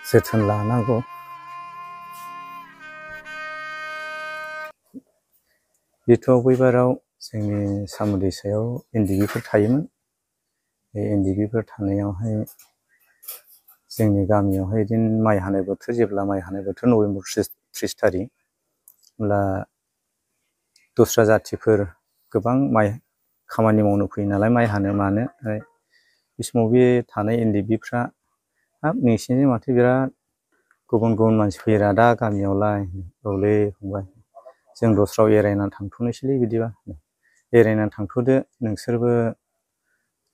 जोथोन लानांगौ। बेथ' बैबाराव जोंनि साम' दैसायाव एनडिबिफोर थायोमोन। बे एनडिबिफोर थानायावहाय जोंनि गामियावहाय बिदिनो माइ हानाय बोथोर, जेब्ला माइ हानाय बोथोर नभेम्बर 30 थारिख, होमब्ला दस्रा जाथिफोर गोबां माइ खामानि मावनो फैयो नालाय, माइ हानो मानो। बे समाव बे थानाय एनडिबिफ्रा, हाब नोंसिनिजों माथो बिराद गुबुन गुबुन मानसि फैयोरा दा गामियावलाय। औलै फंबाय, जों दस्रायाव एरायनानै थांथ'नोसैलै बिदिबा। एरायनानै थांथ'दो, नोंसोरबो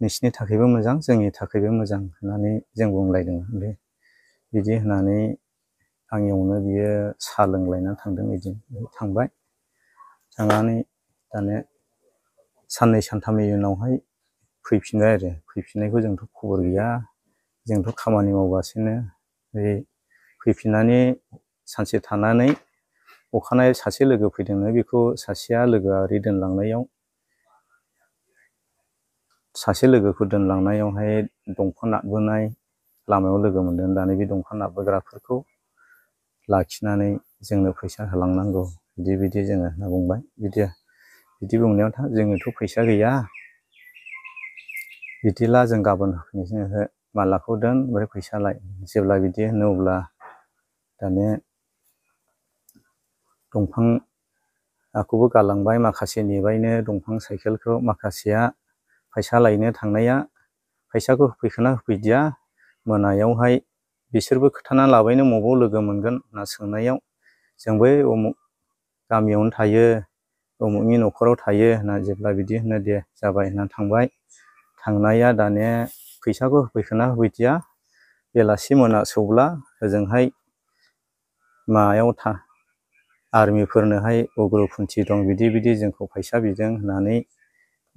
नोंसिनि थाखायबो मोजां, जोंनि थाखायबो मोजां होननानै जों बुंलायदों। बिदि होननानै आंनियावनो बियो साहा लोंलायनानै थांदों। बिदिनो थांबाय, थांनानै दाने साननै सानथामनि उनावहाय फैफिनबाय आरो। फैफिननायखौ जोंथ' खबर गैया, जोंथ' खामानि मावगासिनो। फैफिननानै सानसे थानानै अखानायै सासे लोगो फैदोंनो, बेखौ सासेया लोगोआ ओरै दोनलांनायाव, सासे लोगोखौ दोनलांनायावहाय दंफां नाबोनाय लामायाव लोगो मोनदों। दानि बे दंफां नाबबोग्राफोरखौ लाखिनानै जोंनो फैसा होलांनांगौ, बिदि जोङो होनना बुंबाय। बिदि बुंनायाव जोङोथ' फैसा गैया, बिदिला जों गाबोन होफैनोसै, ओहो मालाखौ दोन ओमफ्राय फैसा लाय। जेब्ला बिदि होनो अब्ला दाने दंफांखौबो गालांबाय, माखासे नेबायनो दंफां साइकेलखौ। माखासेया फैसा लायनो थांनाया फैसाखौ होफैखोना होफैदिया, मोनायावहाय बिसोरबो खोथाना लाबायनो मबाव लोगो मोनगोन होनना सोंनायाव, जों बै उमुक गामियावनो थायो, उमुकनि न'खराव थायो होनना जेब्ला बिदि होनो, दे जाबाय होनना थांबाय। थांनाया दाने फैसाखौ होफैखोना होफैदिया, बेलासि मोनासौब्ला ओजोंहाय मायाव आर्मिफोरनोहाय उग्रपन्थि दं, बिदि जोंखौ फैसा बिदों होननानै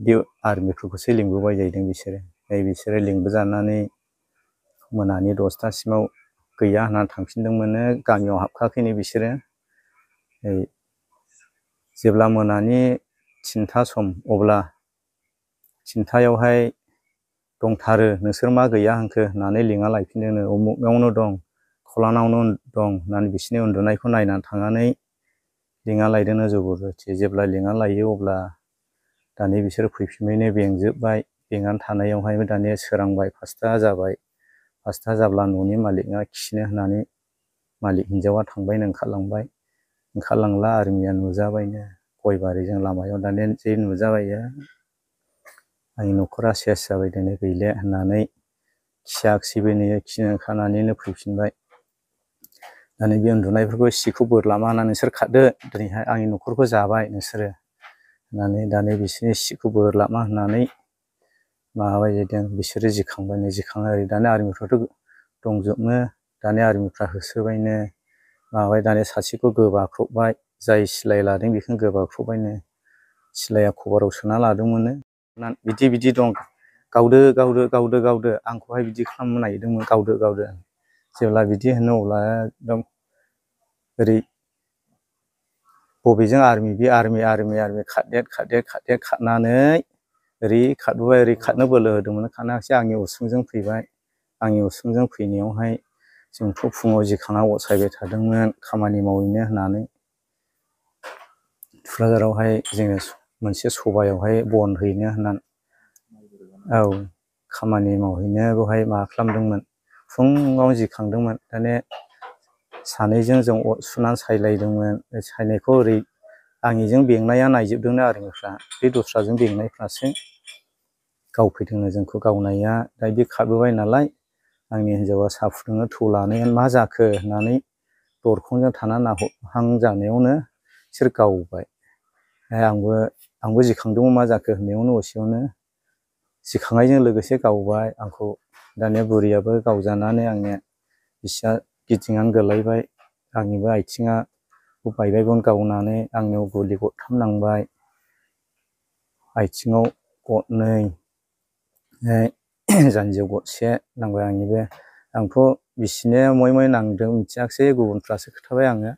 बे आर्मिफोरखौसो लिंबोबाय जाहैदों बिसोरो। बिसोरो लिंबोजानानै मोनानि 10थासिमाव गैया होननानै थांफिनदोंमोननो, गामियाव हाबखाखैनो बिसोरो। जेब्ला मोनानि 3था सम, अब्ला 3थायावहाय दंथारो, नोंसोर मा गैया होनखो होननानै लिंना लायफिनदोंनो। उमुकनावनो दं, खलानावनो दं होननानै बिसोरनि उन्दुनायखौ नायनानै थांनानै लिंना लायदोंनो जबरदस्ति। जेब्ला लिंना लायो अब्ला दाने बिसोर फैफिनबायनो, बेंजोब्बाय। बेंनानै थानायावहाय दाने सोरांबाय, 5था जाबाय। 5था जाब्ला न'नि मालिकआ खिनो होननानै मालिक हिन्जावा थांबायनो, ओंखारलांला आर्मिया नुजाबायनो गयबारिजों लामायाव। दाने जे नुजाबायो, आंनि न'खरा सेस जाबाय दिनै गैले होननानै खियाखिसैबो, खिनो ओंखारनानैनो फैफिनबाय। दाने बे उन्दुनायफोरखौ सिखौ बोरलामा होननानै, नोंसोर खारदो दिनैहाय आंनि न'खरखौ जाबाय नोंसोरो होननानै, दाने बिसोरनि सिखौ बोरलामा होननानै माबाबाय जाहैदों। बिसोरो जिखांबायनो, जिखांनानै दाने आर्मिफ्राथ' दंजोबनो, दाने आर्मिफ्रा होसोबायनो माबाय। दाने सासेखौ गोबाख्रबबाय, जाय सिलाय लादों बेखौनो गोबाख्रबबायनो। सिलाया खबाराव सोना लादोंमोननो। बिदि दं, गावदो आंखौहाय बिदि खालामनो नागिरदोंमोन, गावदो। जेब्ला बिदि होनो अब्ला एकदम ओरै बबेजों आर्मि, बे आर्मि खारदेर खारनानै ओरै खारबोबाय। ओरै खारनो बोलो होदोंमोन, खारनो हायाखिसै। आंनि उसुंजों फैबाय। आंनि उसुंजों फैनायावहाय जोंथ' फुङाव जिखांना अर सायबाय थादोंमोन, खामानि मावहैनो होननानै। थुक्राझारावहाय जोङो मोनसे सभायावहाय बन हैनो होननानै, खामानि मावहैनो बेवहाय माबा खालामदोंमोन। फुङाव जिखांदोंमोन, दाने सानैजों जों अर सुनानै सायलायदोंमोन। सायनायखौ ओरै आंनिजों बेंनाया नायजोबदोंनो आर्मिफ्रा, बे दस्राजों बेंनायफ्रासो गावफैदोंनो जोंखौ। गावनाया दा बिदि खारबोबाय नालाय, आंनि हिन्जावा साहा फुदुंनो थौ लानायानो मा जाखो होननानै दरखंजों थाना नाहरहां जानायावनो बिसोर गावबाय। आंबो जिखांदोंमोन, मा जाखो होननायावनो असेयावनो जिखांनायजों लोगोसे गावबाय आंखौ। दानिया बुरैयाबो गावजानानै आंनिया बिसिया गिदिंनानै गोलैबाय। आंनिबो आथिङा बायबायमोन गावनानै, आंनियाव गुलि गरथाम नांबाय, आथिङाव गरनै, जान्जियाव गरसे नांबाय आंनिबो। आंथ' बिसिनो मय नांदों मिथियाखिसै, गुबुनफ्रासो खोन्थाबाय आङो।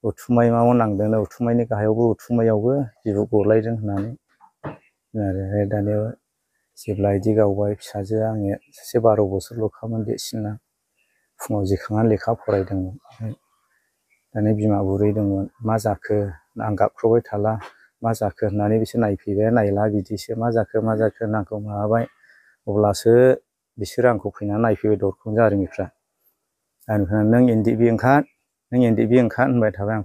उथुमायाव नांदों, उथुमायनि गाहायावबो उथुमायावबो बिबु गलायदों होननानै आरो। दानिया जेब्ला बिदि गावबाय, फिसाजोआ आंनिया सासे 12 बोसोरल'खामोन देरसिना, फुङाव जिखांनानै लेखा फरायदोंमोन। दानि बिमा बुरैदोंमोन मा जाखो आं गाबख्रावबाय थाला मा जाखो होननानै बिसोर नायफैबाय नायला बिदिसो मा जाखो होनना आंखौ माबाबाय अब्लासो बिसोरो आंखौ फैनानै नायफैबाय दरखं जारिनिफ्राय आरो नों एनडिएफबि ओंखार नों एनडिएफबि ओंखार होनबाय थाबाय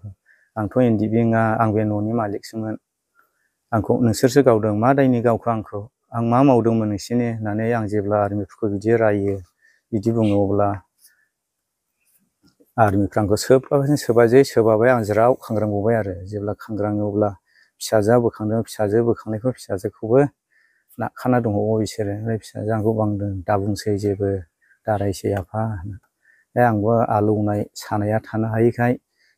आंथ' एनडिएफबि नङा आं बे न'नि मालिकसोमोन आंखौ नोंसोरसो गावदों मा दायनि गावखो आंखौ आं मा मावदोंमोन नोंसिनि होननानै आं जेब्ला आर्मिफोरखौ बिदि रायो बिदि बुङो अब्ला आर्मिफ्रा आंखौ सोबाबाय आं ज्राव खांग्रांबावबाय आरो जेब्ला खांग्राङो अब्ला फिसाजोआ बोखांदों फिसाजो बोखांनायखौ फिसाजोखौबो नाखाना दङ बिसोरो ओमफ्राय फिसाजोआ आंखौ बांदों दा बुंसै जेबो दारायसै आफा दा आंबो आलौनाय सानाया थानो हायिखाय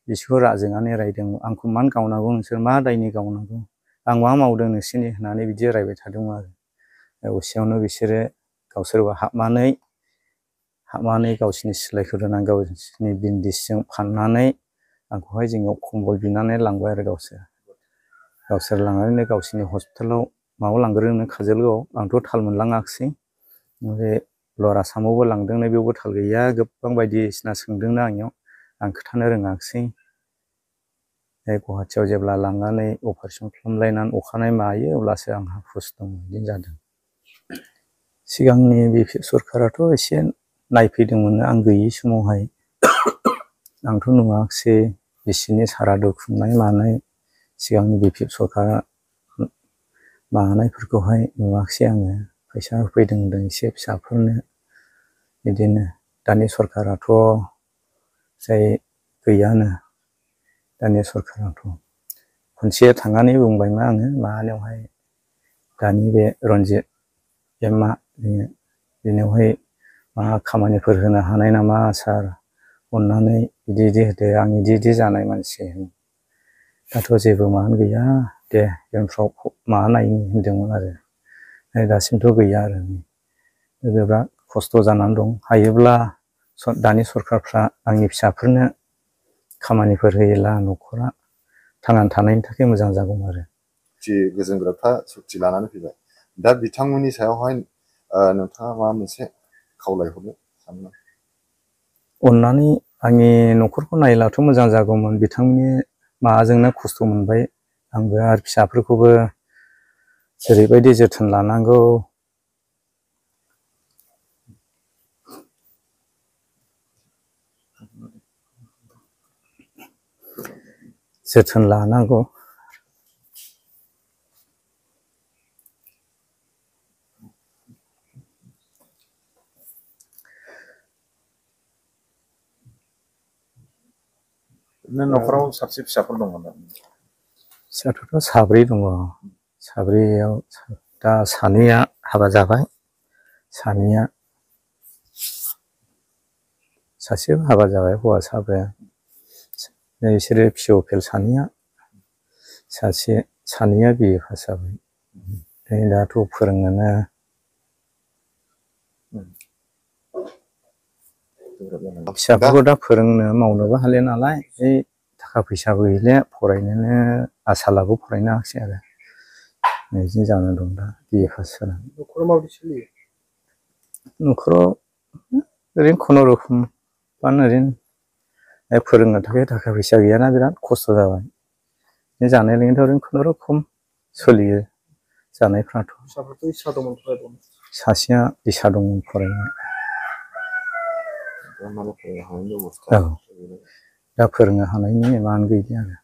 बिसोरखौ राजोंनानै रायदों आंखौ मानो गावनांगौ नोंसोर मा दायनि गावनांगौ आं मा मावदों नोंसोरनि होननानै बिदि रायबाय थादोंमोन आरो असेयावनो बिसोरो गावसोरबो हाबनानै गावसिनि सिलायखौ दोननानै गावसिनि बिन्दिसजों फाननानै आंखौहाय जोंनाव खम्बल बिनानै लांबाय आरो गावसोर लांनानैनो गावसिनि हस्पिटालाव माबायाव लांग्रोनो काजोलगावआव आंथ' थाल मोनलाङाखिसै ओमफ्राय लवार आसामावबो लांदोंनो बेयावबो थाल गैया गोबां बायदिसिना सोंदोंनो आंनियाव आं खोन्थानो रोङाखिसै गुवाहाटियाव जेब्ला लांनानै अपारेसन खालामलायनानै अखानायै मायो अब्लासो आंहा हुस दं बिदि जादों सिगांनि बिपि सरखाराथ' एसे नायफैदोंमोन आं गैयि समावहाय आंथ' नुवाखिसै बिसिनि सारादु खुंनाय मानाय सिगांनि बिपि सरखारा मानायफोरखौहाय नुवाखिसै आङो फैसा होफैदों होनदों एसे फिसाफोरनो बिदिनो दानि सरखाराथ' जाय गैयानो दानि सरखाराथ' खनसे थांनानै बुंबायमा आङो माबानायावहाय दानि बे रन्जित एमआ बेनियावहाय मा खामानिफोर होनो हानाय नामा सार अननानै बिदि होदो आं बिदि जानाय मानसि दाथ' जेबो माबानो गैया दे इयुनफ्राव माबा नायनि होनदोंमोन आरो दासिमथ' गैया आरो बिराद खस्थ' जानानै दं हायोब्ला दानि सरखारफ्रा आंनि फिसाफोरनो खामानिफोर होयोब्ला न'खरा थांनानै थानायनि थाखाय मोजां जागौमोन आरो गोजोनग्राफ्रा सुक्ति लानानै फैबाय दा बिथांमोननि सायावहाय नोंथाङा माबा मोनसे खावलायहरनो सानो अननानै आंनि न'खरखौ नायलाथ' मोजां जागौमोन बिथांमोननि माबाजोंनो खस्थ' मोनबाय आंबो आरो फिसाफोरखौबो जेरैबायदि जोथोन लानांगौ न'खराव साबसे फिसाफोर दंमोन फिसाफोरथ' साब्रै दङ साब्रैयाव दा सानैया हाबा जाबाय सासेबो हाबा जाबाय हौवासाफोरा बिसोरो फिअ फेल सानैया बिए पास जाबाय दाथ' फोरोंनोनो फिसाफोरखौ दा फोरोंनो मावनोबो हाले नालाय थाखा फैसाबो गैले फरायनोनो आसालाबो फरायनो हायाखिसै आरो बिदिनो जानानै दं दा बिए पास जानानै न'खराव माबायदि सोलियो न'खराव ओरैनो खुनुरुखुम ओरैनो फोरोंनो थाखाय थाखा फैसा गैयाना बिराद खस्थ' जाबाय जानाय लोंनायथ' ओरैनो खुनुरुखुम सोलियो जानायफ्राथ' सासेया इसा दंमोन फरायनो औ दा फोरोंनो हानायनि मानो गैलिया आरो